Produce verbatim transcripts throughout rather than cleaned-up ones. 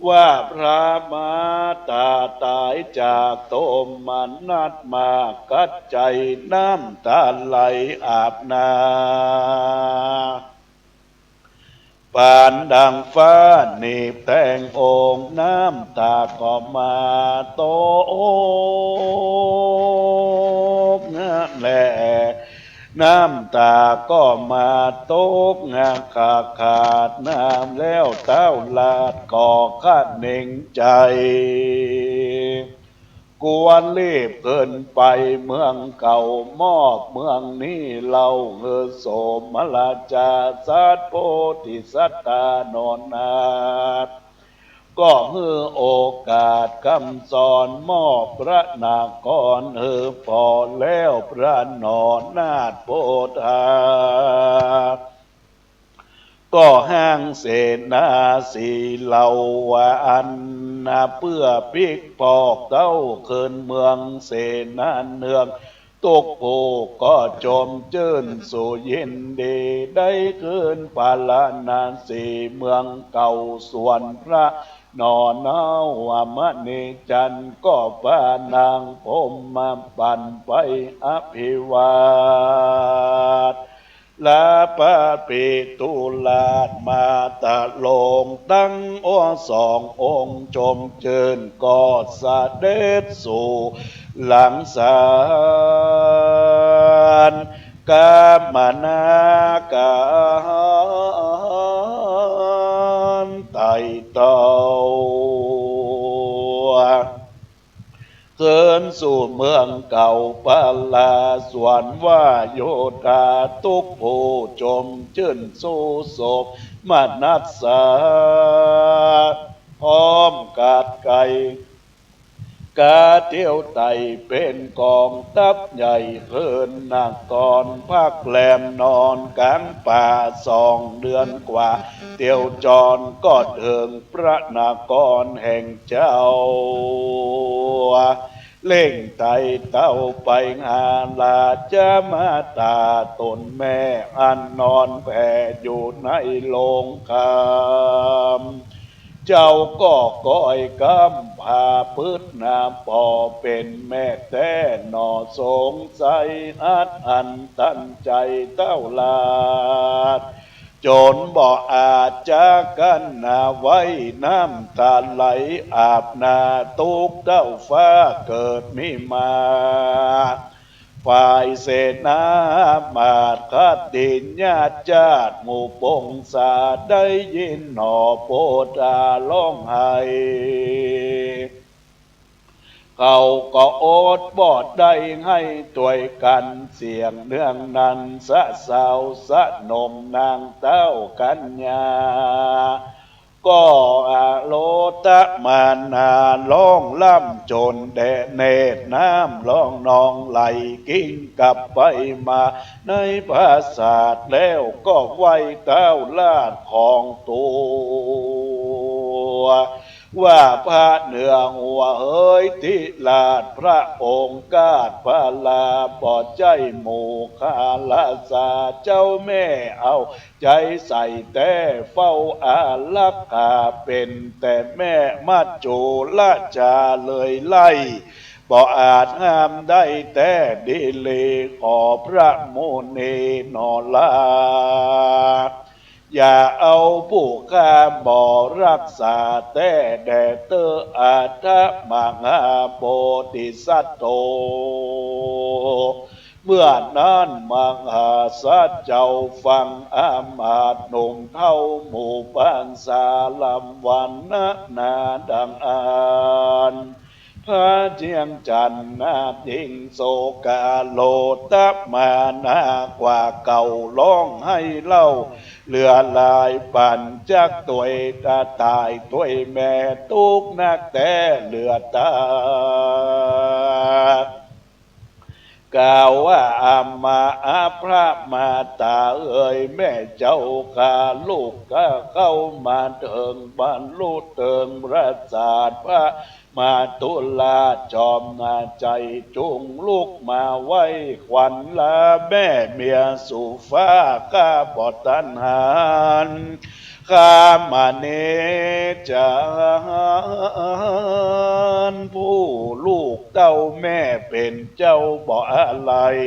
ว่าพระมาต๋าต๋ายจากโสมนัสมาก กัดใจ๋น้ำต๋าไหลอาบหน้า ปานดังฟ้าหนีบแตงองค์ น้ำต๋าก็มาตกแล น้ำต๋าก็มาตก หากขาดน้ำแล้ว เต้าหลาดก็คะเน็งใจ๋ ควรรีบขึ้นไปเมืองเก่า มอบเมืองนี้เล่าหื้อโสมราชาสัตว์โพธิสัตว์ต๋าหนอนาถ ก็หื้อโอกาสกำสอน มอบพระนครหื้อผ่อแล้ว พระหนอนาถโพธา ก็ฮ้างเสนาสี่เหล่า อันนาเปื้อปิ๊กปอกเต้าคืนเมือง เสนาเนือง ตุ๊กผู้ก็จมจื้นสู่ยินดี ได้คืนพาราณสีเมืองเก่า ส่วนพระหนอนาวมณีจันทร์ ก็ปานางพรหมปันไปอภิวาท ลาพระปิตุราชมาตาลง ตังอสององค์จมจื้น ก็เสด็จสู่หลังศาล กามนาการไต่เต้า คืนสู่เมืองเก่าพารา ส่วนว่าโยธาตุ๊กผู้จมจื้นสู่โสมนัสสา พร้อมกัดไก่ ก๋าเตียวไต่เป๋นก๋องตับใหญ่ คืนนครพักแรมนอนก๋างป่าสองเดือนกว่า เตียวจรก็เถิงพระนครแห่งเจ้า เร่งไต่เต้าไปหาราชมาต๋าต๋นแม่ อันนอนแผ่อยู่ในโลงคาม เจ้าก็ก้อยกำพร้าปื๊ดนา ผ่อเป๋นแม่แต๊หนอ สงสัยอัดอั้นตันใจ๋เต้าหลาด จ๋นบ่อาจจะกั้นนาไหว้ น้ำต๋าไหลอาบหน้า ตุ๊กข์เต้าฟ้าเกิดมีมา ฝ่ายเสนามาต๋คติญาติญาติหมู่ปงศา ได้ยินหนอโพธาฮ้องไห้ เขาก็อดบ่ได้ ไห้ตวยกั๋นเสียงเนืองนั้น สะสาวสะหนมนางเต้ากัญญา ก็อโลตะมานาฮ้องร่ำจ๋นแด่เนตรน้ำฮ้องนองไหลกิ่งกับไปมาในปราสาท แล้วก็ไหว้เต้าหลาดของตั๋ว ว่าพระเหนือหัวเหยทิราชพระองค์กาดพารา บ่ใจ้หมู่ข้าราชาเจ้าแม่เอาใจ๋ใส่แต๊ เฝ้าอารักขาเป๋นแต่แม่มัจจุราชาเลยไล่ บ่อาจห้ามได้แต๊ดีหลี ขอพระมุนีหนอลา อย่าเอาผู้ข้าบ่รักษาแต๊แด่เต๊อะ อาทะมหาโพธิสัตโต เมื่อนั้นมหาสัตว์เจ้าฟัง อำมาตย์หนุ่มเฒ่าหมู่ปราศาลำวรรณนาดังอั้น พระเจียงจันทร์นาถญิงโสกาโลตะมานากว่าเก่า ฮ้องไห้เล่าเหลือหลาย ปัญจักตวยต๋ายตวยแม่ตุ๊กข์นักแต๊เหลือต๋าย กล่าวว่า อามา อาพระมาต๋าเอ๋ย แม่เจ้าข้า ลูกข้าเข้ามาเถิงบรรลุเถิงปราสาทพระมาตุลาชจอมนาชัย จุงลุกมาไหว้ขวัญลาแม่เมียสู่ฟ้า ข้าบ่ตันหัน คามะเน จารย์ ผู้ลูกเต้าแม่เป๋นเจ้าบ่อาลัย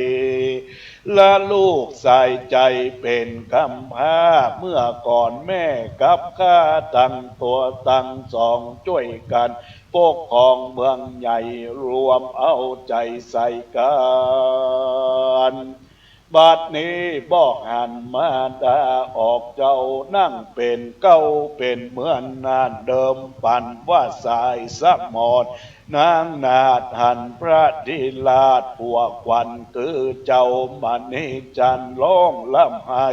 ละลูกสายใจ๋เป๋นกำพร้า เมื่อก่อนแม่กับข้าตังตั๋วตังสองจ้วยกั๋นปกครองเมืองใหญ่ รวมเอาใจ๋ใส่กั๋น บัดนี้บ่หันมารดาออก เจ้านั่งเป๋นเก๊าเป๋นเหมือนนานเดิม ปันว่าสายสมร นางนาฏหันพระธิราชผัวขวัญ คือเจ้ามณีจันทร์ร้องร่ำไห้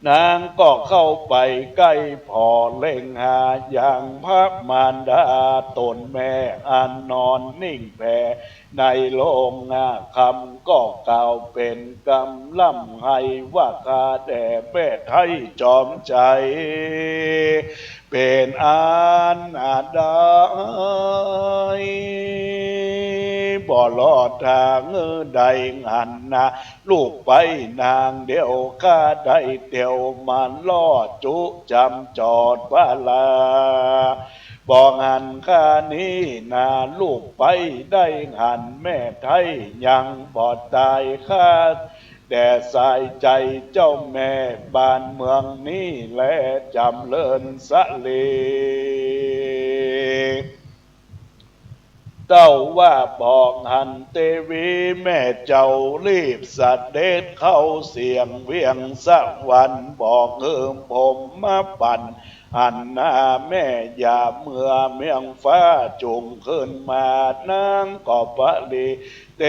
นางก็เข้าไปใก้ผ่อเล็งหาอย่างพระมารดาต๋นแม่ อันนอนนิ่งแผ่ในโลงนาคำ ก็กล่าวเป๋นกำร่ำไห้ว่า ข้าแด่แม่ไท้จอมใจ๋ เป๋นอันใดบ่รอดทาง เออ ได้หันนา ลูกไปนางเดียว ข้าได้เตียวมารอดจุจำจอดปาลา บ่หันข้านี้นา ลูกไปได้หันแม่ไท้ยังบ่ต๋าย ข้าแด่สายใจ๋เจ้าแม่ บ้านเมืองนี้แลจ๋ำเริญสะเล เต้าว่าบ่หันเตวีแม่เจ้า รีบเสด็จเข้าเสียงเวียงสวรรค์ บอกหื้อพรหมมาปันหันนาแม่ อย่าเมือเมียงฟ้า จุ่งขึ้นมา นางก็ปริเต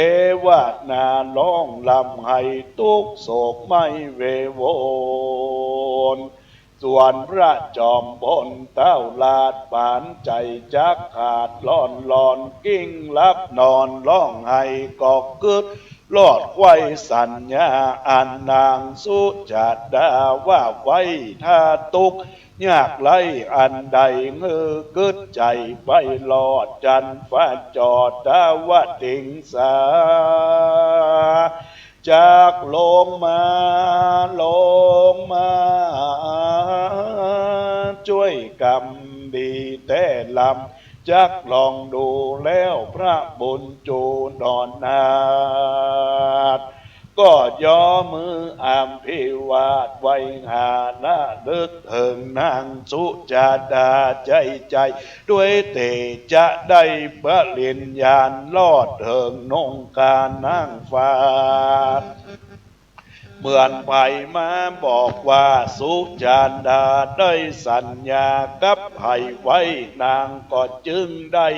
วนาร้องร่ำไห้ตุ๊กข์โศกไหม้เววน ส่วนพระจอมพลเต้าลาดปานใจ๋จักขาดล่อนลอน กลิ้งหลับนอนร้องไห้ก็กึ๊ด รอดไขว้สัญญาอันนางสุชาดาว่าไว้ ถ้าตุ๊กข์ยากไร้อันใด หื้อกึ๊ดใจ๋ไปรอดจันทร์ฟ้าจอดดาวติงสา จักลงมา ลงมา จ้วยกำดีแต๊ลำ จักลองดูแล้วพระบุญจูหนอนาถ ก็ยกมืออภิวาทไหว้หาระลึกเถิงนางสุชาดาใจ๋ใจ๋ ด้วยเตจะได้ปริญญาณรอดเถิงนงคานางฟ้า เหมือนใผมาบอกว่าสุชาดาได้สัญญากับใผไว้ นางก็จึงได้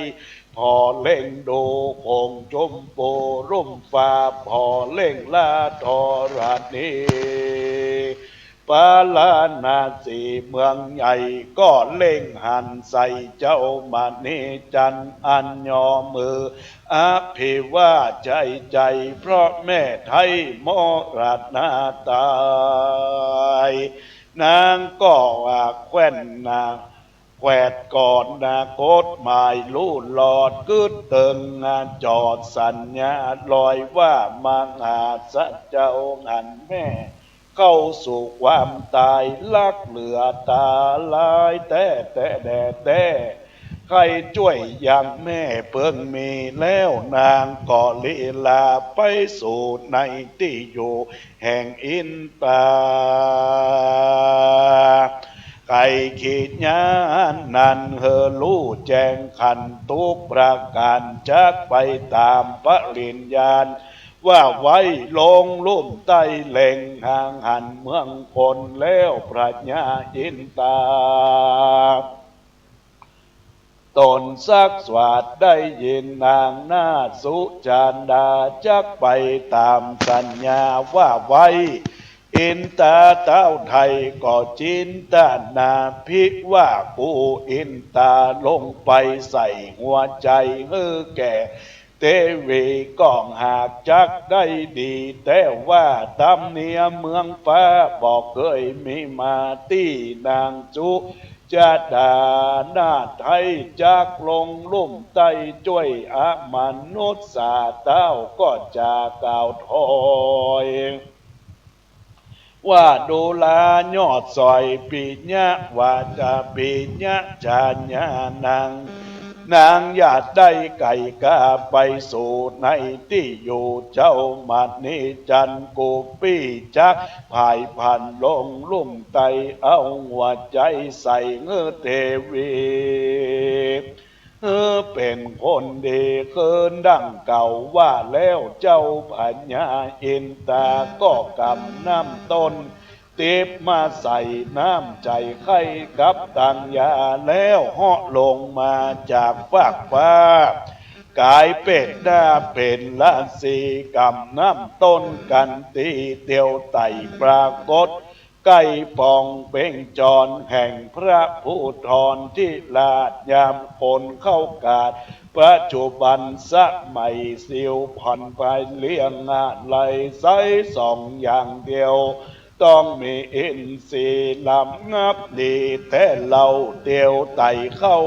ผ่อเล็งดูโขงชมพูลุ่มฟ้า ผ่อเล็งละธรณี ปาราณสีเมืองใหญ่ ก็เล็งหันใส่เจ้ามณีจันทร์อันยกมืออภิวาทใจ๋ใจ๋ เพราะแม่ไท้มรณาต๋าย นางก็ว่าแคว่นนา แขวดก่อนนะกฎหมายลู่ลอด กึ๊ดเติงนะจอดสัญญาลอย ว่ามหาสัจเจ้าหันแม่เข้าสู่ความต๋าย ลักเหลือต๋ายแต๊แต๊แต๊แต๊ ใค่จ้วยยังแม่เปิงมี แล้วนางก็ลีลาไปสู่ในตี้อยู่แห่งอินตา ใค่ขีดญาณนั้นหื้อลู่แจ้งขันทุกประก๋าน จักไปต๋ามปริญญาณว่าไว้ ลงลุ่มใต้แหล่งห่างหันเมืองคน แล้วพระญาอินตา ต๋นสักสวัสได้ยินนางนาถสุชาดาจักไปต๋ามสัญญาว่าไว้ อินตาเต้าไทยก็จินตนาภิว่า กูอินตาลงไปใส่หัวใจ๋หื้อแก่ เตวีก็หากจักได้ดี แต่ว่าต๋ามเนียมเมืองฟ้าบ่เกยมีมาตี้นางสุชาดานาถไทยจักลงลุ่มใต้จ้วยอมนุษย์สาเต้าก็จะกล่าวถอย ว่าดูรา ยอดสร้อยปิยะวาจาปิยะจาญานัง นางอย่าได้ไก่กาไปสู่ในตี้อยู่เจ้า มณีจันทร์กุปปี้จักผ่ายพลันลงลุ่มไต่ เอาหัวใจ๋ใส่หื้อเทวี หื้อเป๋นคนดี คือดังกล่าวว่าแล้ว เจ้าพญาอินทราก็กำน้ำต้นทิพย์มาใส่น้ำใจ๋ไข้กับตังยา แล้วเหาะลงมาจากฟากฟ้า ก๋ายเป๋นนาคเป๋นราศี กำน้ำต้นกันตี้เตียวไต่ ปรากฏ ใก้ป๋องเป๋งจรแห่งพระภูธรทิราชยามคนเข้ากาด ปัจจุบันสมัยสิวผ่อนไปเลี่ยงอะไรใสส่องอย่างเดียว ต้องมีอินทรีย์ลำงับดีแต๊เล่า เตียวไต่เข้า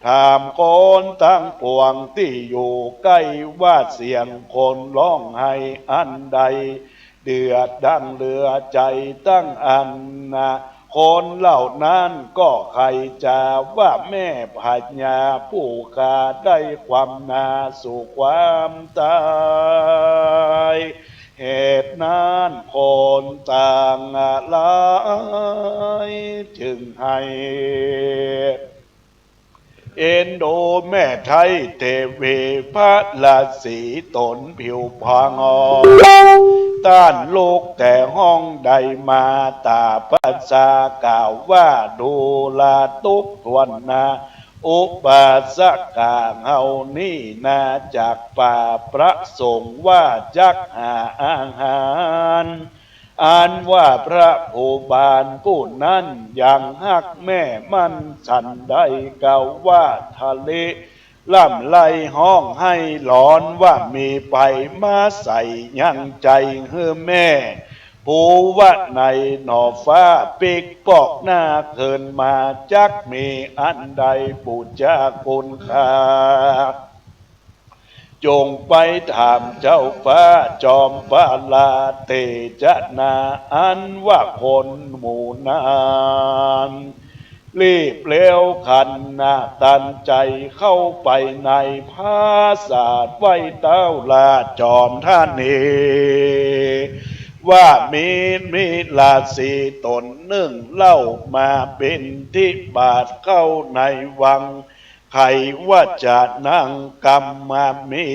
ถามคนตังปวงตี้อยู่ใก้ว่าเสียงคนฮ้องไห้อันใด เดือดดังเหลือใจ๋ตังอันนา คนเหล่านั้นก็ใค่จะว่าแม่พญาผู้ข้าได้ความนาสู่ความต๋าย เหตุนั้นคนตังหลายจึงไห้ เอ็นดูแม่ไท้เทวีพระราศีต๋นผิวพอง ต้านลุกแต่ห้องใดมา ต๋าประชากล่าวว่า ดูราทุกข์ทนนา อุบาสกาเฮานี้นา จากป่าประสงค์ว่าจักหาอาหาร อันว่าพระภูบาลผู้นั้นยังฮักแม่มั่นฉันใด กล่าวว่าทะลิร่ำไห้ฮ้องไห้หลอนว่ามีภัยมาใส่ยังใจ๋หื้อแม่ ภูวะในหน่อฟ้าปิ๊กปอกหน้าคืนมา จักมีอันใดปู๋จาคุณข้า จงไปถามเจ้าฟ้าจอมปาลาเตจะนา อันว่าคนหมู่นั้น รีบเร็วขันนาตันใจ๋เข้าไปในผาสาทไหว้เต้าราชจอมธานี ว่ามี มีราศีต๋นหนึ่งเล่ามาบิณฑบาตเข้าในวัง ใค่ว่าจะนั่งกำมามี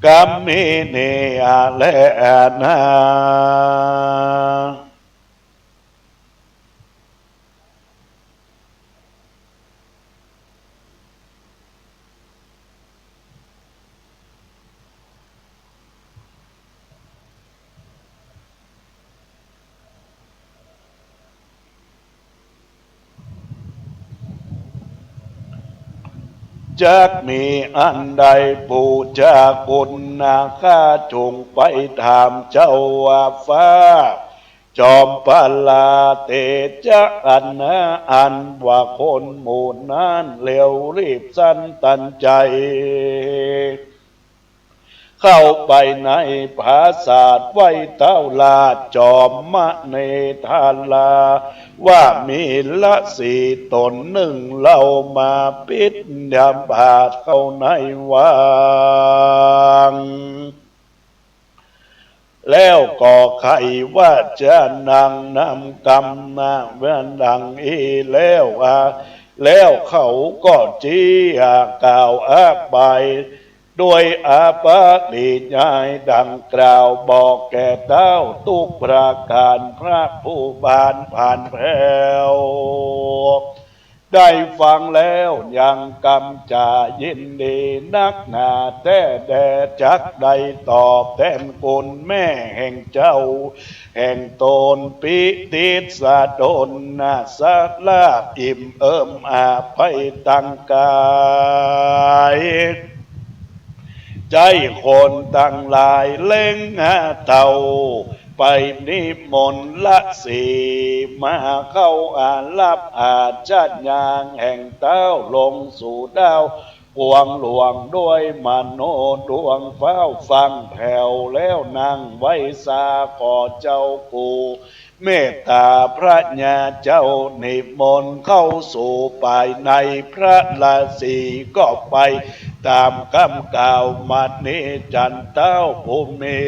กำมีเนอาแลนา จักมีอันใดปู๋จาคุณนา ข้าจงไปถามเจ้าฟ้า จอมปาลาเตจะอันนา อันว่าคนหมู่นั้นเร็วรีบสันตันใจ๋ เข้าไปในผาสาทไหว้เต้าราชจอมมะเนทารา ว่ามีราศีต๋นหนึ่งเล่ามาบิณฑบาตเข้าในวัง แล้วก็ใค่ว่าจะนั่งนำกำนาเวลาดังอี้แล้วอา แล้วเขาก็เจียกล่าวอธิบาย ด้วยอปริยายดังกล่าวบอกแก่เต้าทุกประก๋าน พระภูบาลผ่านแผ้ว ได้ฟังแล้วยังกำจ๋ายินดีนักหนาแต๊แด่ จักได้ตอบแตนคุณแม่แห่งเจ้า แห่งต๋นปิติสดลนา สลาบอิ่มเอิบอาภัยตังก๋าย ใจ๊คนตังหลายเล็งหาเต้า ไปนิมนต์ราศีมาเข้าอารับอาชญาแห่งเต้าลงสู่ดาว ปวงหลวงด้วยมโนดวง ฟ้าวฟั่งแผวแล้วนั่งไหว้สา ขอเจ้ากู่ เมตต๋าพระญาเจ้า นิมนต์เข้าสู่ภายใน พระราศีก็ไปต๋ามกำกล่าว มณีจันทร์เต้าภูมิ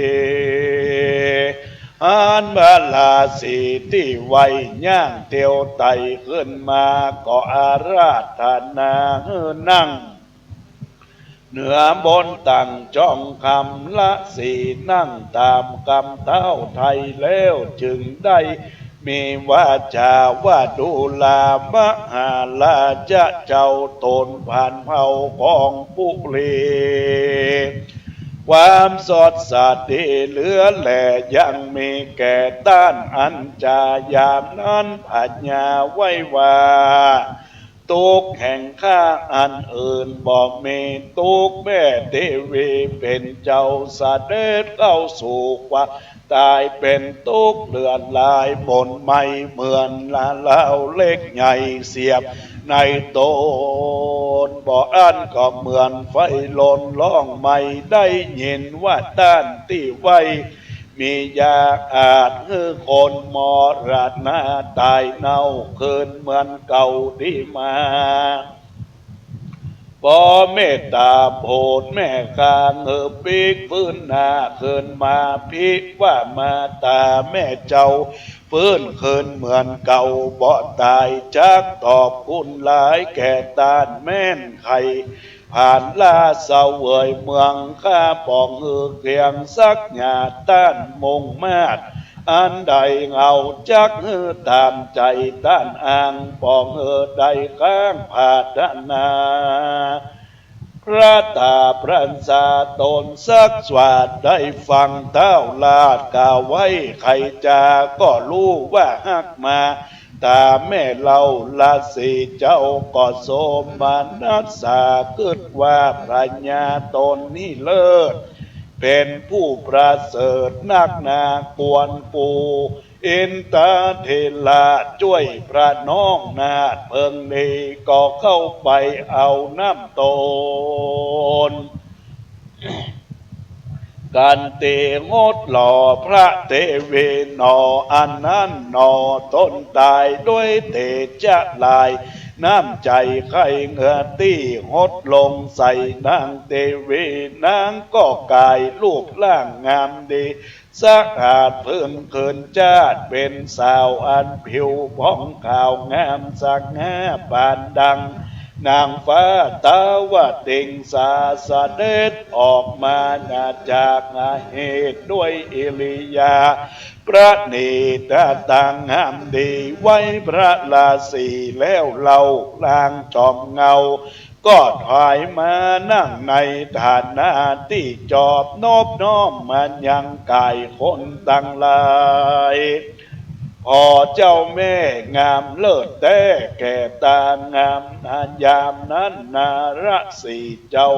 อันพระราศีตี้ไหว้ย่างเตียวไต่ขึ้นมา ก็อาราธนาหื้อนั่ง เหนือบนตังจ้องคำ ราศีนั่งต๋ามกำเท้าไทย แล้วจึงได้มีวาจาว่า ดูรา มหาราชเจ้า ต๋นผานเผ่าของปุรี ความสดใสดีเหลือแล ยังมีแก่ต้าน อันจายามนั้นพญาไหว้ว่า ตุ๊กข์แห่งข้าอันอื่นบ่มี ตุ๊กข์แม่เตวีเป๋นเจ้า เสด็จเข้าสู่ความต๋าย เป๋นตุ๊กข์เลือดลายหม่นไหม้ เหมือนละเหล้าเหล็กใหญ่เสียบในต๋น บ่อั้นก็เหมือนไฟลนร้องไหม้ ได้ยินว่าต้านตี้ไหว้ มียาอาจหื้อคนมรณะต๋ายเน่าคืนเหมือนเก่าดีมา ปอเมตต๋าโผดแม่ข้า หื้อปิ๊กฟื้นหน้าคืนมา ปิ๊กว่ามาต๋าแม่เจ้า ฟื้นคืนเหมือนเก่า บ่ต๋ายจัก ตอบคุณหลายแก่ต้านแม่นไข ผ่านราชเสวยเมืองข้า ป๋องหื้อเคียงสักหยาดต้านมุ่งมาด อันใดเฮาจักหื้อต๋ามใจ๋ต้านอ้าง ป๋องหื้อได้ข้างผาถนา พระต๋าพระสาต๋นสักสวาด ได้ฟังท้าวราชกล่าวไว้ ใครจาก็ฮู้ว่าฮักมา ต๋าแม่เล่า ราศีเจ้าก็โสมนัสสากึ๊ดว่า พญาต๋นนี้เลิศ เป๋นผู้ประเสริฐนักหนา ควรปู่อินทเถระจ้วยพระน้องนาถเพิ่งดี ก็เข้าไปเอาน้ำต๋น กันตี้หดหล่อพระเตวีหนอ อันนั้นหนอต๋นต๋ายด้วยเตจะลาย น้ำใจ๋ไข้เหงื่อตี้หดลงใส่นางเตวี นางก็ก๋ายรูปร่างงามดี สะอาดฟื้นคืนจาติเป๋นสาว อันผิวผ่องขาวงามสง่า ปานดังนางฟ้า ท้าวว่าเต็งสา เสด็จออกมาจากอาเหตุ ด้วยอิริยา ประณีตตางามดี ไหว้พระราศีแล้วเล่า ลางจอมเงา ก็ถอยมานั่งในฐานะตี้จอบ นบน้อมมายังก๋ายคนตังหลาย ผ่อเจ้าแม่งามเลิศแต๊ แก่ตางามนายามนั้น นรสีเจ้า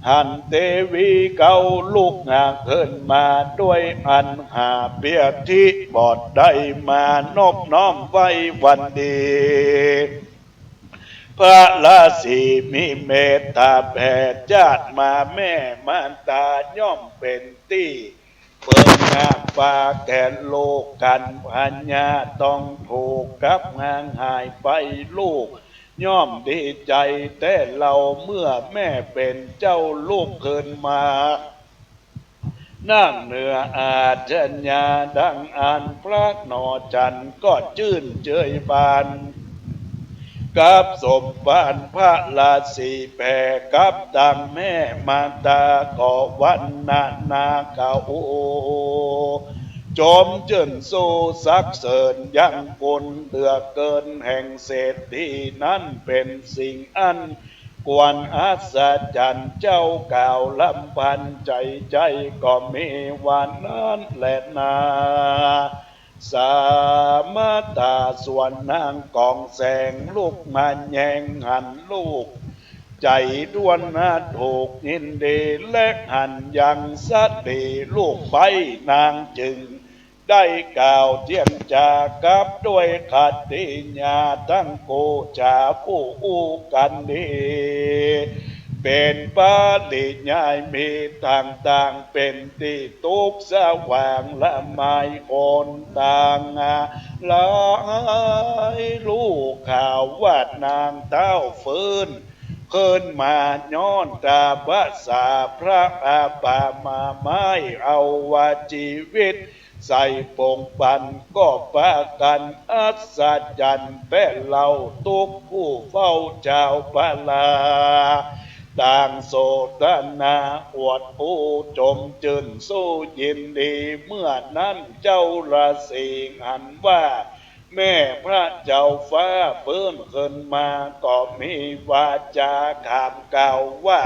หันเตวีเก่าลุกงาขึ้นมา ด้วยอันหาเปียธิบ่ได้มานบน้อมไหว้วันดี พระราศีมีเมตต๋าแผ่จาติมา แม่มารดาย่อมเป๋นตี้เปิงนาปาแก่ลูก กันพญาต้องถูกกับห่างหายไป ลูกย่อมดีใจ๋แต๊เล่า เมื่อแม่เป๋นเจ้าลุกขึ้นมา นั่งเหนืออาสนะดังอั้น พระหนอจันทร์ก็จื้นเจือยบาน กับสมภารพระราศีแผ่ กับตางแม่มารดาก็วันนานาเขา จมจื้นสู้สรรเสริญยังคุณเหลือเกิน แห่งเศรษฐีนั้นเป๋นสิ่งอัน ควรอัศจรรย์ เจ้ากล่าวรำพันใจ๋ ใจ๋ก็มีว่านั้นแลนา สามัตตา ส่วนนางกองแสงลุกมาแยงหันลูก ใจ๋ด้วนนาถูกยินดี และหันยังสตรีลูกใบ้นางจึง ได้กล่าวเจียรจากับด้วยขัตติยา ทั้งคู่จาผู้อู้กั๋นดี เป๋นปริยายมีต่างๆ เป๋นตี้ตุ๊กสว่างละไมคนต่างหลายฮู้ข่าวว่านางเต้าฟื้นขึ้นมาย้อนต๋ามภาษาพระอาปามาไม้ เอาว่าจีวิต ใส่ปงปันก็ปากั๋นอัศจรรย์แต๊เล่า ตุ๊กผู้เฝ้าจาวปาลา ต่างโสตนาอวดอู้จมจื้นสู้ยินดี เมื่อนั้นเจ้าราศีหันว่า แม่พระเจ้าฟ้าฟื้นขึ้นมา ก็มีวาจ๋าขานกล่าวว่า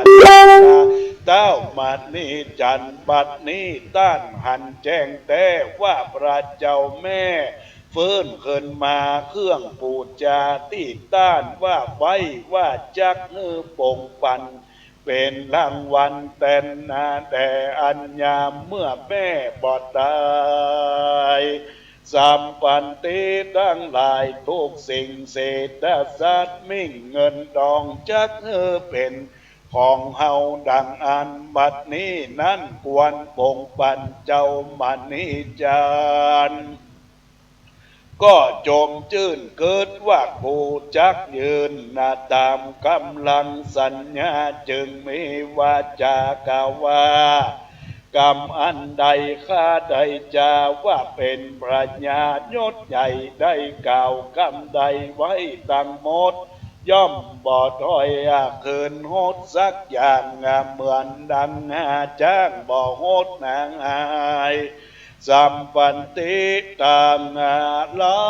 เต้ามณีจันทร์ บัดนี้ต้านหันแจ้งแต๊ว่าพระเจ้าแม่ฟื้นขึ้นมา เครื่องปู๋จาตี้ต้านว่าไว้ว่าจักหื้อปงปัน เป๋นรางวัลแตนนาแด่อันยามเมื่อแม่บ่ต๋าย สัมปันติตังหลายทุกสิ่ง เศรษฐทรัพย์มิ่งเงินต๋อง จักหื้อเป๋นของเฮาดังอั้น บัดนี้นั้นควรปงปันเจ้ามณีจันทร์ ก็จมจื้นกึ๊ดว่ากูจักยืนนาต๋ามก๋ำลังสัญญา จึงมีวาจ๋ากล่าวว่า กำอันใดข้าได้จาว่าเป๋นพญายศใหญ่ ได้กล่าวกำใดไว้ตังหมด ย่อมบ่ถอยคืนหดสักอย่าง เหมือนดังหาจ๊างบ่หดหนางอาย สัมปันติตังหลา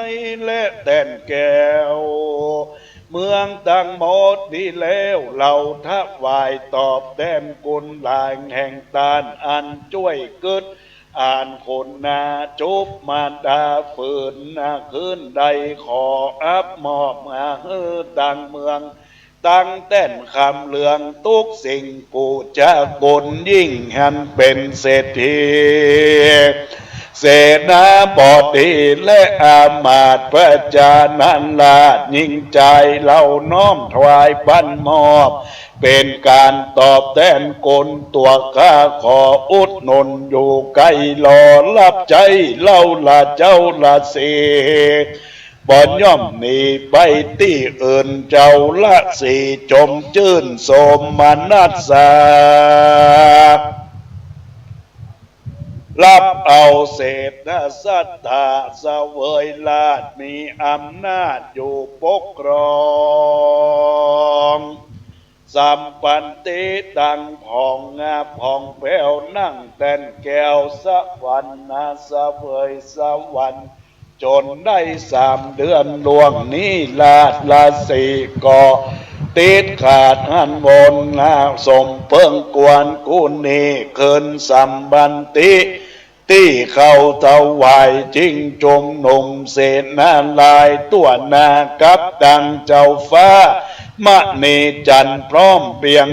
ย และแต้นแก้วเมืองตังหมดนี้แล้ว เฮาถวายตอบแตนคุณหลายแห่งต้านอันจ้วยกึ๊ด อันคุณนาจุบมาต๋า ฝืนนาคืนได้ขออับมอบมาหื้อตังเมือง ตังแต้นคำเหลืองทุกสิ่ง กูจะกุนยิ่งหันเป๋นเศรษฐี เสนาบดีและอามาตย์พระจานันราช ยิ่งจายเฮาน้อมถวายปันมอบ เป๋นก๋านตอบแตนคุณ ตั๋วข้าขออุดหนุนอยู่ใก้รอฮับใจ๊เฮาละเจ้าราศี บ่ย่อมหนีไปตี้อื่น เจ้าราศีจมจื้นโสมนัสสา ฮับเอาเศรษฐสัตตาเสวยราชย์ มีอำนาจอยู่ปกครอง สัมปันติตังผ่องงาผ่องแผ้ว นั่งแต้นแก้วสวรรค์นาเสวยสวรรค์ จ๋นได้สามเดือนล่วงนี้ ราชราศีก็ติดขาดหันวนนาสมเปิงควร กูนี้คืนสัมปันติ ตี้เข้าถวายจึงจุมนุมเสนาหลายตั๋วหน้ากับตังเจ้าฟ้ามณีจันทร์ พร้อมเปียง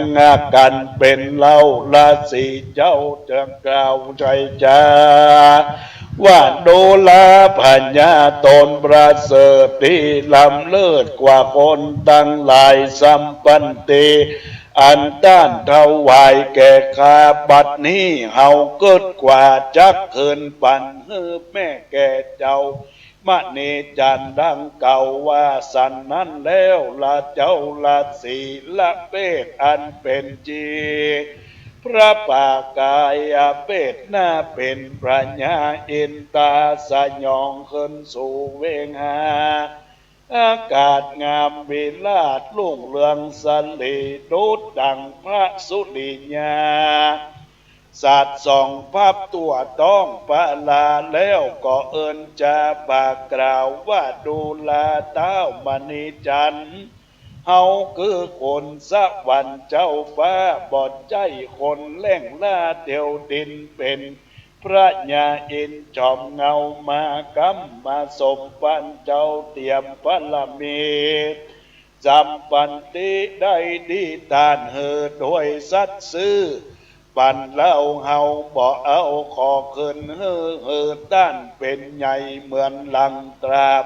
กั๋นเป๋นเฮาราศีเจ้า จะกล่าวใจ๊จาว่า ดูราพญาต๋นประเสริฐตี้ล้ำเลิศกว่าคนตังหลาย สัมปันติ อันต้านถวายแก่ข้า บัดนี้เฮากึ๊ดกว่าจักคืนปันหื้อแม่แก่เจ้ามณีจันทร์ดังเก่าว่าสันนั้นแล้ว ละเจ้าราศีละเพศอันเป๋นจี พระปากายเพศหน้าเป๋นพญาอินตา สยองขึ้นสู่เวหา อากาศงามวิราชรุ่งเรืองสะหลี ดุจดังพระสุริยา สาดส่องพับทั่วท้องปาลา แล้วก็เอิ้นจาปากกล่าวว่า ดูราต้าวมณีจันทร์ เฮาคือคนสวรรค์เจ้าฟ้า บ่ใจ้คนแล่งล่าเตียวดิน เป๋น พระญาอินทร์จอมเงามา กำมาสมปันเจ้าเตียมบารมี สัมปันติได้ดีต้านหื้อโดยสัตย์ซื่อ ปันเฮา เฮาบ่เอาขอคืนหื้อ หื้อต้านเป๋นใหญ่เหมือนหลังตราบ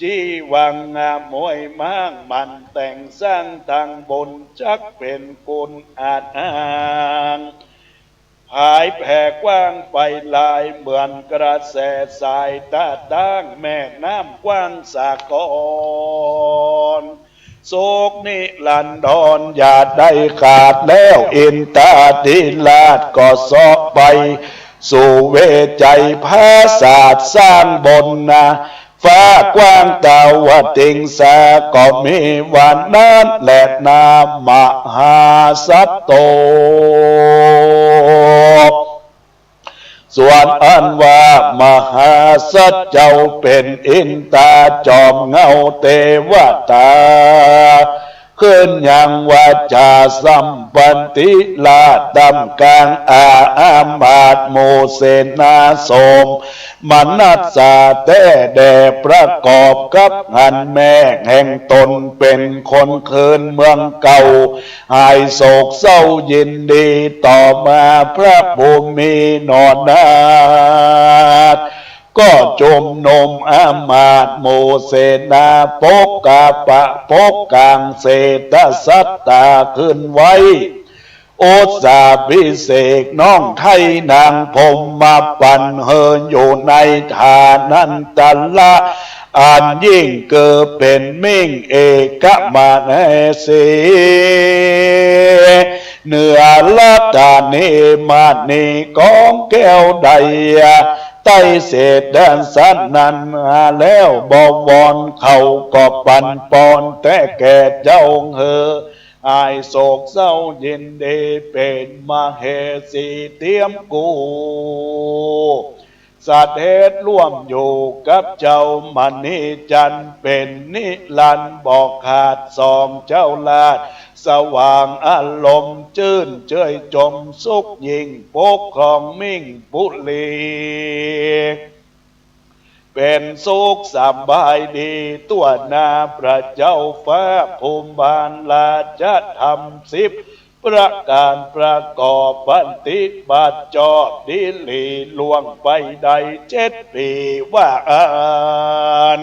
จีวังอมวยม้าง หมั่นแต่งสร้างตังบุญ จักเป๋นกุณอาจอ้าง ผายแผ่กว้างไปหลาย เหมือนกระแสสายตาตั้ง แม่น้ำกว้างสากล สุขนิรันดรอย่าได้ขาด แล้วอินทาธิราชก็เสาะไป สู่เวไชผาสาทสร้างบุญนา ฟ้ากว้างตาวติงสา ก็มีวันนั้นแลนา มหาสัตโต ส่วนอันว่ามหาสัตเจ้าเป๋นอินทาจอมเหง้าเตวตา ขึ้นยังวาจาสัมพันธิราช ต้ามก๋างอามาตย์หมู่เสนาสม มนัสสาแต๊แด่ ประกอบกับอันแม่แห่งต๋นเป๋นคนคืนเมืองเก่า หายโศกเศร้ายินดี ต่อมาพระผู้มีหนอนาถ ก็จุมนุมอามาตย์หมู่เสนา ปกกาปะปกก๋างเสตสัตตาขึ้นไว้ อุสสาภิเษกน้องไท้นางพรหมปัณฑ์ หื้ออยู่ในฐานันตระ อันยิ่งคือเป๋นมิ่งเอกมเหสี เหนือรัตตานีมณีกองแก้วได ไต้เสตสัตนั้นแล้ว บวรเขาก็ปันปอนแต๊แก่เจ้า หื้อหายโศกเศร้ายินดี เป๋นมเหสีเตียมกู้ เสด็จร่วมอยู่กับเจ้ามณีจันทร์ เป๋นนิรันดร์บ่ขาด สองเจ้าราชสว่างอารมณ์ จื้นเจยจมสุขยิ่ง ปกครองมิ่งปุรี เป๋นสุขสบายดี ตั๋วหน้าพระเจ้าฟ้าภูบาลราชธรรมสิบประก๋าน ประกอบปฏิบัติจอบดีหลี ล่วงไปได้เจ็ดปี๋ ว่าอั้น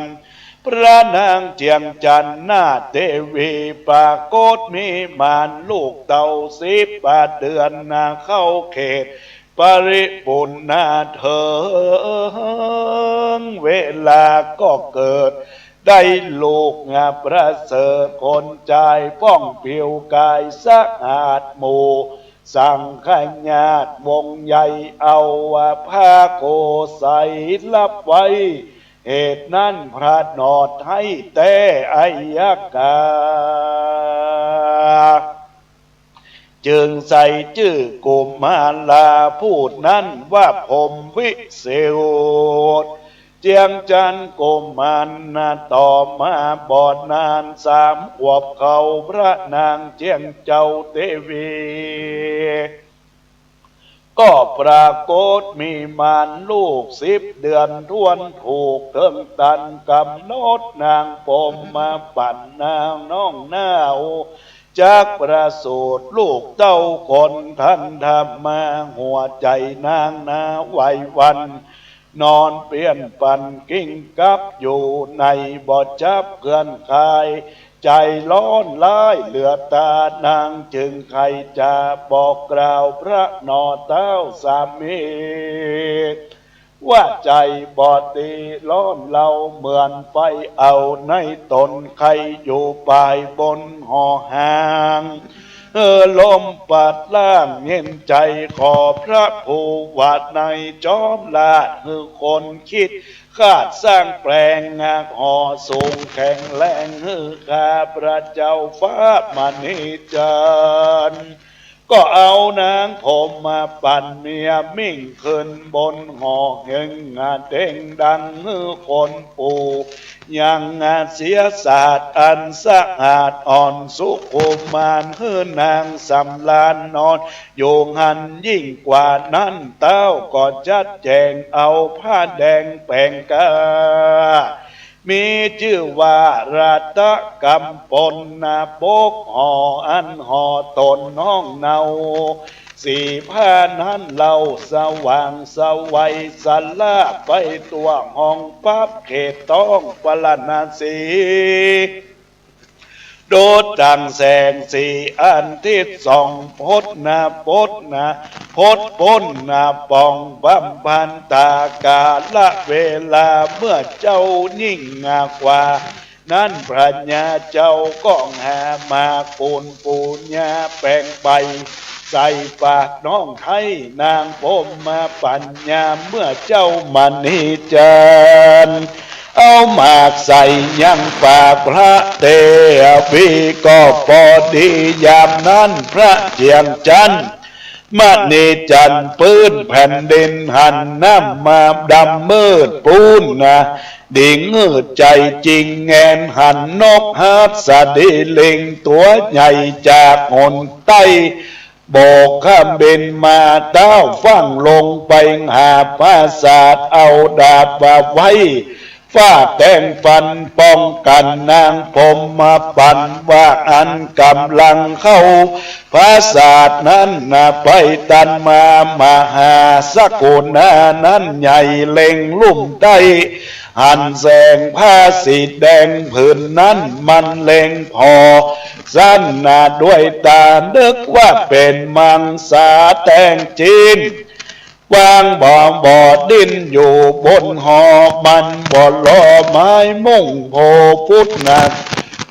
พระนางเจียงจันทนาเตวี ปรากฏมีมานลูกเต้าสิบเดือนนา เข้าเขต ปริปุณณาเถิง เวลาก็เกิดได้ลูกงามประเสริฐ คนจายผ่องผิวกายสะอาด หมู่สังฆญาติวงใหญ่ เอาว่าผ้าโคไสยรับไว้ เหตุนั้นพระนอไท้แต๊อัยยกา จึงใส่จื้อกุมาราผู้นั้นว่าพรหมวิสุทธิ์ เจียงจันทน์กุมารนา ต่อมาบ่นานสามขวบเข้า พระนางเจียงเจ้าเตวี ก็ปรากฏมีมานลูกสิบเดือนถ้วน ถูกเถิงตันก๋ำหนด นางพรหมปัณฑ์นางน้องหนาว จักประสูติลูกเต้าคนทันทำมา หัวใจ๋นางนาไหวหวั่น นอนเปียนปั่นกิ้งกับอยู่ในบ่จับเคลื่อนคาย ใจ๋ฮ้อนฮ้ายเหลือตา นางจึงใค่จะบอกกล่าวพระหนอเต้าสามี ว่าใจ๋บ่ดีฮ้อนเฮา เหมือนไฟเอาในต๋น ใค่อยู่ปายบนหอหาง เออ ลมปราดล้างเย็นใจ๋ ขอพระผู้ว่าในจอมราช หื้อคนคิดคาดสร้างแปลง หอสูงแข็งแรง หื้อข้าพระเจ้าฟ้ามณีจันทน์ ก็เอานางพรหมปัณฑ์เมียมิ่งขึ้นบนหอเฮงเต็งดัง หื้อคนปู่ ยังเสียสาทอันสะอาดอ่อนสุขุมมาน หื้อนางสำราญนอนอยู่หั้น ยิ่งกว่านั้นเต้าก็จัดแจ๋งเอาผ้าแดงแป๋งก้า มีจื้อว่ารัตนกำปลนา ปกหออันหอต๋นห้องเนา สีผ้านั้นเล่าสว่างไสวสะหลาไปทั่วห้อง ปับเขตต้องปาราณสี ดุจดั่งแสงสีอันทิตย์ส่อง พดหน้าปดหน้า พดป๊นหน้าป่อง บำพันตากาละเวลา เมื่อเจ๊ายิ่งกว่า นั้นพระญาเจ้าก็หามาปูนปูญาแป๋งใบ ใส่ปากน้องไท้นางพรหมปัญญา เมื่อเจ๊ามณีจันทร์ เอาหมากใส่ยังปากพระเตวี ก็ปอดียามนั้นพระเจียงจันทร์ มณีจันทร์ปื้นแผ่นดินหันน้ำมาดำมืดปูนนะ ดีงืดใจ๋จริงแงนหันนกหัสดีลิงตั๋วใหญ่จากหนใต้ โบกเครื่องบินมา เต๊าฟั่งลงไปหาปราสาท เอาดาบมาไว้ ฟ้าแตงฟันป้องกั๋นนางพรหมปัญญา ว่าอั้นก่ำลังเข้าปราสาทนั้นนะ ไปตันมามหาสกุณานั้นใหญ่เล็งลุ่มใต้ หันแสงผ้าสีแดงผืนนั้นมันเล็งผ่อ สันนาด้วยต๋านึกว่าเป๋นมังสาแตงจีน วางบ่าบ่าดิ้นอยู่บนหอ มันบ่าลอไม้มุ่งโพพุทธนะ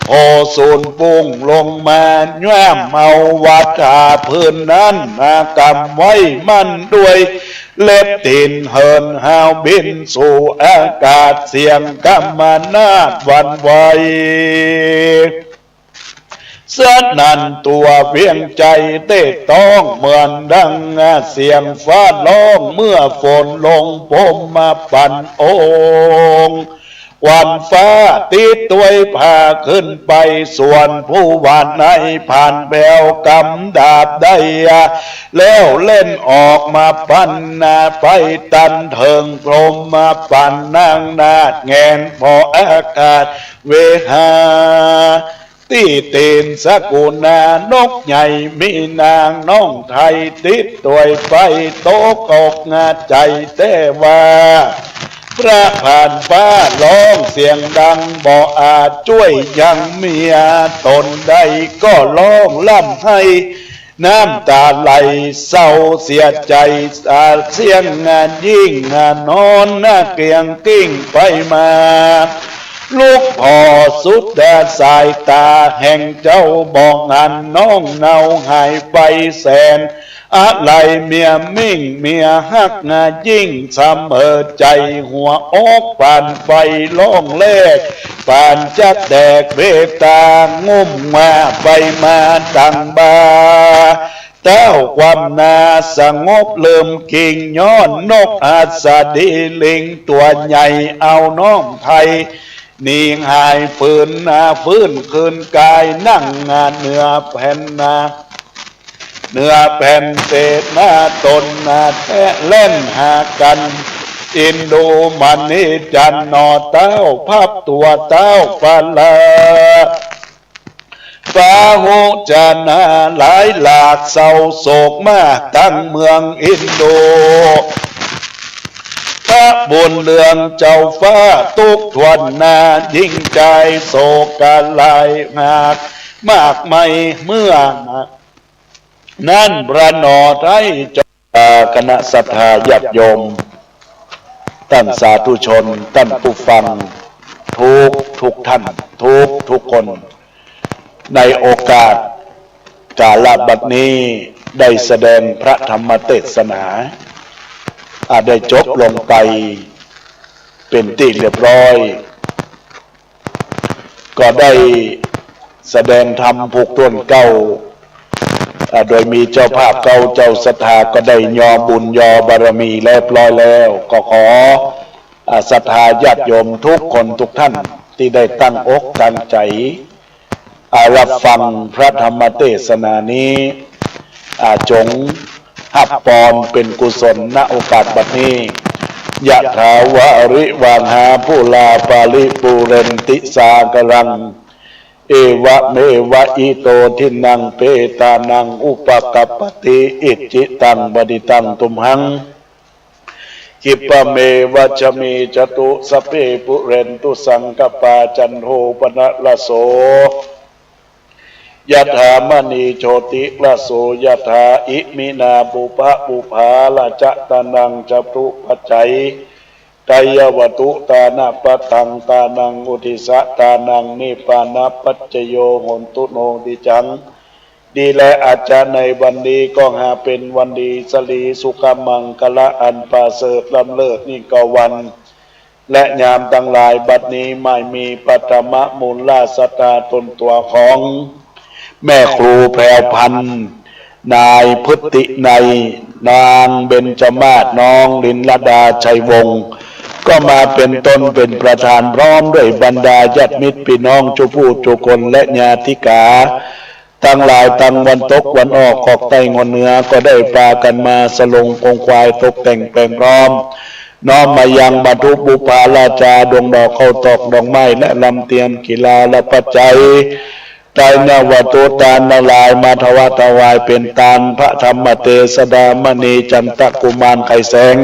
โพสูนปุ้งลงมา ย่ำเอาวัฏฐาผืนนั้นนะ กำไว้มั่นด้วยเล็บตี๋น เหินฮาวบินสู่อากาศ เสียงกำมะนาฏหวั่นไหว สนั่นทั่วเวียงไชยเต๊ต้อง เหมือนดังเสียงฟ้าร้อง เมื่อฝนลงพรหมปัญญาองค์ ควันฟ้าติดถ้วยพาขึ้นไป ส่วนผู้ว่าในผ่านแผวกำดาบได้ แล้วเล่นออกมาปัญญา ไปตันเถิงพรหมปัญญานางนาฏแงนผ่ออากาศ เวหา ตี้ตี๋นสกุณานกใหญ่ มีนางน้องไท้ติดถ้วยไป ตกอกหน้าใจ๋แต๊ว่า พระผ่านฟ้าร้องเสียงดัง บ่อาจจ้วยยังเมียต๋นได้ ก็ร้องร่ำไห้ น้ำต๋าไหลเศร้าเสียใจ๋ สาเสี้ยงยิ่งนอนเกรียงกลิ้งไปมา ลุกผ่อสุดสายต๋าแห่งเจ้า บ่หันน้องเนาหายไปแสน อาลัยเมียมิ่งเมียฮักนายิ่ง เสมอใจ๋หัวอกปานไฟร้องแลก ปานจักแตกเวตางุ่มมาไปมาตังบ่า เต๊าความนาสงบเริ่มกิ่ง ย้อนนกหัสดีลิงตั๋วใหญ่เอาน้องไท้หนีหายปืนนา ฟื้นคืนกายนั่งเหนือแผ่นนา เหนือแผ่นเสนาต๋นนาแต๊ แล่นหากั๋น อินดูมณีจันทร์หน่อเต๊า พับตั๋วเต๊าปารา ปาหุชนาหลายหลากเศร้าโศกมาตังเมืองอินดู พระบุญเรืองเจ้าฟ้าตุ๊กข์ถ้วนนา ยิ่งใจ๋โศกกะหลายหากมากมายเมื่อ นั้นพระหน่อไท้จอม อ่า คณะศรัทธาญาติโยม ต้านสาธุชน ต้านผู้ฟัง ทุกทุกท่าน ทุกทุกคน ในโอกาสกาละบัดนี้ได้แสดงพระธรรมเตสนา อ่า ได้จบลงไปเป๋นตี้เรียบร้อย ก็ได้แสดงธรรมผูกถ้วนเก๊า อ่า โดยมีเจ้าภาพเก๊า เจ้าศรัทธาก็ได้ยอบุญยอบารมีเรียบร้อยแล้ว ก็ขอ อ่า ศรัทธาญาติโยมทุกคนทุกท่านตี้ได้ตั้งอกตั้งใจ๋ อ่า ฮับฟังพระธรรมเตสนานี้ อ่า จงฮับปอนเป๋นกุศล ณ โอกาสบัดนี้ ยะถาวาริวาหาปูราปาริปูเรนติสาคารัง เอวะเมวะอิโตทินนังเปตานังอุปะกัปปะติ อิจฉิตังปะฏิตังตุมหัง ขิปปะเมวะสะมิจจตุ สัพเพปุเรนตุสังกัปปา จันโทปะนะระโส ยะถามะณีโชติระโส ยะถา อิมินาปุพพะปุพพา ราชะตานังจตุปัจจัย ทายะวะตุ ตานะปะทัง ตานังอุทิสะ ตานังนิพพานะปัจจโย โหนตุโนติจัง ดีและอาจจะในวันนี้ก็หาเป๋นวันดี สะหลีสุขะมังคะละอันประเสริฐล้ำเลิศยิ่งกว่าวัน และยามตังหลายบัดนี้ หมายมีปฐมมูลราชศรัทธาต๋นตั๋วของแม่ครูแพรวพรรณ นายพฤตินัย นางเบญจมาศ น้องลินลดาชัยวงศ์ ก็มาเป๋นต้นเป๋นประธานพร้อมด้วยบรรดาญาติมิตรปี้น้องจุผู้จุคนและญาติกา ตังหลายตังวันตกวันออก ขอกใต้งอนเหนือ ก็ได้ปากั๋นมาสะหลงคงควายตกแต่งแปลงพร้อม น้อมมายังบรรทุกบุปผาราชา ดวงดอกข้าวตอกดอกไม้และลำเตียน กีฬาและปัจจัย ทายะวะตุตานทั้งหลายมาถวายถวายเป๋นตาน พระธรรมเตสดามณีจันตะกุมารไขแสง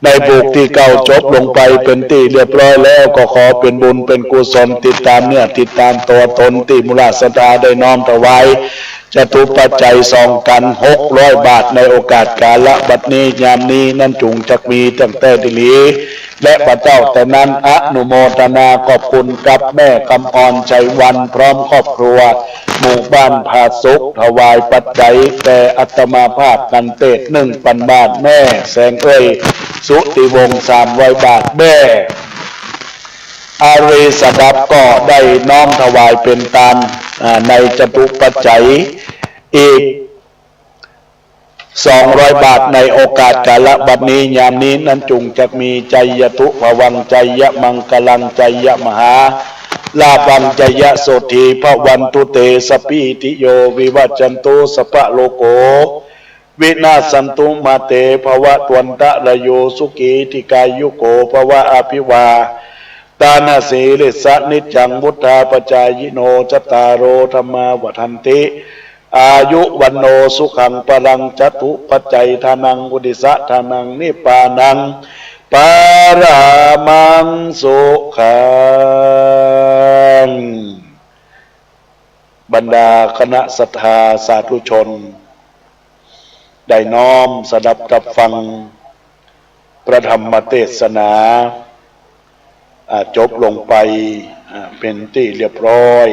ในผูกตี้เก้าจบลงไปเป๋นตี้เรียบร้อยแล้ว ก็ขอเป๋นบุญเป๋นกุศลติดต๋ามเนื้อติดต๋ามตั๋วต๋นตี้มูลราชศรัทธาได้น้อมถวายจตุปัจจัยสองกั๋นหกร้อยบาท ในโอกาสกาละบัดนี้ยามนี้นั้นจุ่งจักมีตั้งแต่ดีหลี และบ่าเต้าแต่นั้นอนุโมทนาขอบคุณกับแม่คำอ่อนชัยวรรณพร้อมครอบครัว หมู่บ้านผาสุก ถวายปัจจัยแก่อาตมาภาพกั๋นเตศน์หนึ่งปันบาท แม่แสงเอ่ย สุติวงศ์ สามร้อยบาท แม่อารีสดับก็ได้น้อมถวายเป๋นตาน อ่า ในจตุปัจจัยอีก สองร้อยบาท ในโอกาสกาละบัดนี้ยามนี้นั้นจุ่งจักมีชัยยะตุพะวัง ชัยยะมังคะลัง ชัยยะมหาลาภัง ชัยยะโสตถีพะวันตุเต สัพพีติโยวิวัชชันตุ สัพพะโรโควินาสสันตุ มาเตภะวัตวันตะราโย สุขีทีฆายุโกภะวะ อะภิวาทานะสีลิสสะ นิจจังวุฑฒาปะจายิโน จัตตาโรธัมมาวัฑฒันติ อายุ วัณโณ สุขัง พะลัง จตุปัจจัยทานัง อุทิสะทานัง นิพพานัง ปะระมัง สุขัง บรรดาคณะศรัทธาสาธุชน ได้น้อมสดับตับฟังพระธรรมเตสนา อ่า จบลงไป อ่า เป๋นตี้เรียบร้อย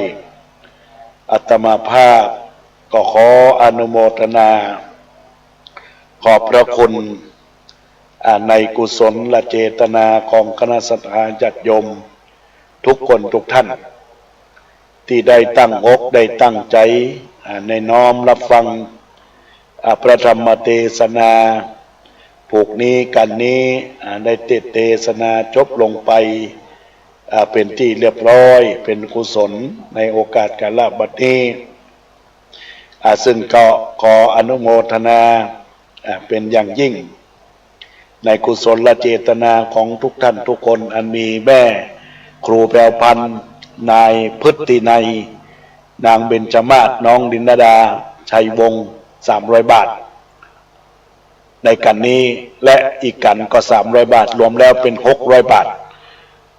อาตมาภาพก็ขออนุโมทนา ขอบพระคุณ อ่า ในกุศลเจตนาของคณะศรัทธาญาติโยมทุกคนทุกท่าน ตี้ได้ตั้งอกได้ตั้งใจ๋ อ่า ได้น้อมฮับฟัง อ่า พระธรรมเตสนา ผูกนี้กั๋นนี้ อ่า ได้เตสน์เตสนาจบลงไป อ่า เป๋นตี้เรียบร้อย เป๋นกุศลในโอกาสกาละบัดนี้ อ่า ซึ่งก็ขออนุโมทนา อ่า เป๋นอย่างยิ่ง ในกุศลเจตนาของทุกท่านทุกคน อันมีแม่ครูแพรวพรรณ นายพฤตินัย นางเบญจมาศ น้องลินลดาชัยวงศ์ สามร้อยบาท ในกั๋นนี้ และอีกกั๋นก็ สามร้อยบาท รวมแล้วเป๋น หกร้อยบาท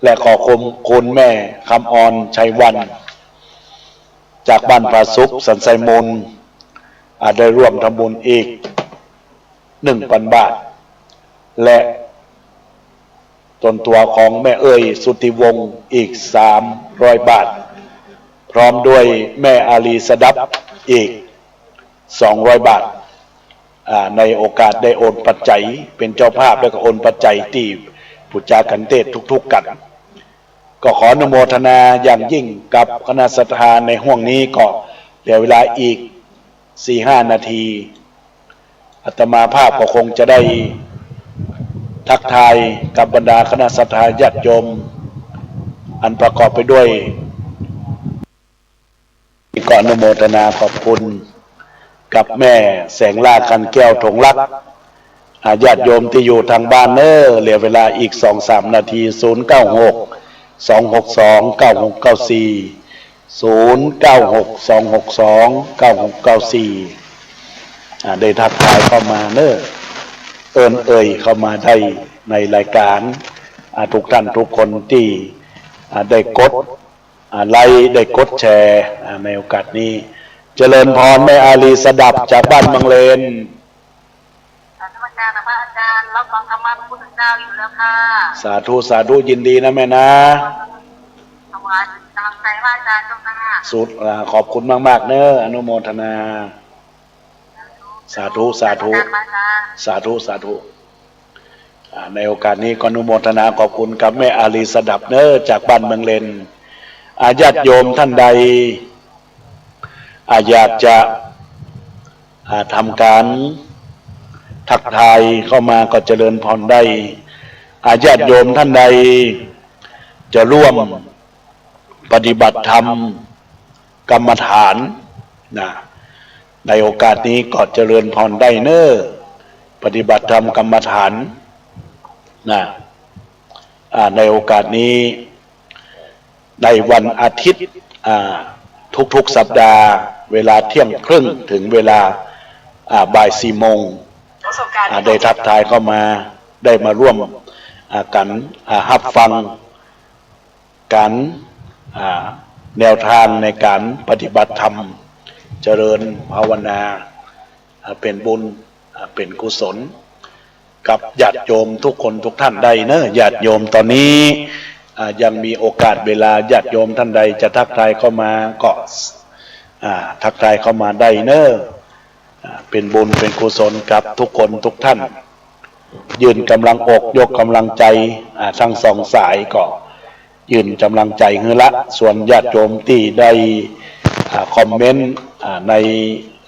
และขอขอบคุณแม่คำอ่อนชัยวรรณ จากบ้านผาสุก สันทรายมูล อ่า ได้ร่วมทำบุญอีก หนึ่งปันบาท และต๋นตั๋วของแม่เอ่ย สุติวงศ์ อีก สามร้อยบาท พร้อมด้วยแม่อารีสดับอีก สองร้อยบาท อ่า ในโอกาสได้โอนปัจจัย เป๋นเจ้าภาพแล้วก็โอนปัจจัยตี้ผู้จ๋ากั๋นเตสน์ทุกๆ กั๋น ก็ขออนุโมทนาอย่างยิ่งกับคณะศรัทธาในห้วงนี้ ก็เหลือเวลาอีกสี่ห้านาที อาตมาภาพก็คงจะได้ทักทายกับบรรดาคณะศรัทธาญาติโยม อันประกอบไปด้วย ก็อนุโมทนาขอบคุณกับแม่แสงล่า คันแก้ว ถงลักษณ์ อ่า ญาติโยมตี้อยู่ตางบ้านเน้อ เหลือเวลาอีกสองสามนาที ศูนย์เก้าหก สองหกสอง เก้าหกเก้าสี่ ศูนย์เก้าหก สองหกสอง เก้าหกเก้าสี่ อ่า ได้ทักทายเข้ามาเนอะ เอิ้นเอ่ยเข้ามาได้ในรายก๋าน อ่า ทุกท่านทุกคนตี้ อ่า ได้กด อ่า ไลก์ ได้กดแชร์ อ่า ในโอกาสนี้ เจริญพรแม่อาลีสดับจากบ้านเมืองเลน นมัสการค่ะพระอาจารย์ รับฟังธรรมะพระพุทธเจ้าอยู่แล้วค่ะ สาธุ สาธุ ยินดีนะแม่นะ ถวายกำลังใจพระอาจารย์เจ้าค่ะ สุด อ่า ขอบคุณมากๆ เนอะ อนุโมทนา สาธุ สาธุ สาธุ สาธุ อ่า ในโอกาสนี้ก็อนุโมทนาขอบคุณกับแม่อาลีสดับเนอะ จากบ้านเมืองเลน อ่า ญาติโยมท่านใด อ่า อยากจะ อ่า ทำก๋านทักทายเข้ามาก็เจริญพรได้ อ่า ญาติโยมท่านใด จะร่วมปฏิบัติธรรมกรรมฐานนะ ในโอกาสนี้ก็เจริญพรได้เนอะ ปฏิบัติธรรมกรรมฐานนะ อ่า ในโอกาสนี้ ในวันอาทิตย์ อ่า ทุกๆ สัปดาห์ เวลาเที่ยงครึ่งถึงเวลา อ่า บ่ายสี่โมง อ่า ได้ทักทายเข้ามา ได้มาร่วม อ่า กั๋น อ่า ฮับฟังกั๋น อ่า แนวทางในก๋านปฏิบัติธรรม เจริญภาวนา อ่า เป๋นบุญ อ่า เป๋นกุศล กับญาติโยมทุกคนทุกท่านได้เนอะ ญาติโยมตอนนี้ อ่า ยังมีโอกาสเวลา ญาติโยมท่านใดจะทักทายเข้ามาก็ อ่า ทักทายเข้ามาได้เนอะ อ่า เป๋นบุญเป๋นกุศลกับทุกคนทุกท่าน ยื่นกำลังอกยกกำลังใจ๋ อ่า ทั้งสองสายก็ ยื่นกำลังใจ๋หื้อละ ส่วนญาติโยมตี้ได้ อ่า คอมเมนต์ อ่า ใน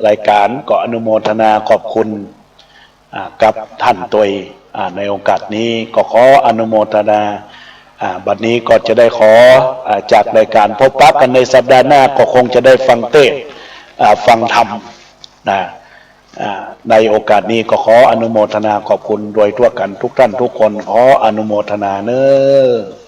รายก๋านก็อนุโมทนาขอบคุณ อ่า กับท่านตวย อ่า ในโอกาสนี้ก็ขออนุโมทนา อ่า บัดนี้ก็จะได้ขอ อ่า จากรายก๋าน พบปะกั๋นในสัปดาห์หน้า ก็คงจะได้ฟังเตสน์ อ่า ฟังธรรมนะ อ่า ในโอกาสนี้ก็ขออนุโมทนาขอบคุณโดยทั่วกั๋นทุกท่านทุกคน ขออนุโมทนาเนอะ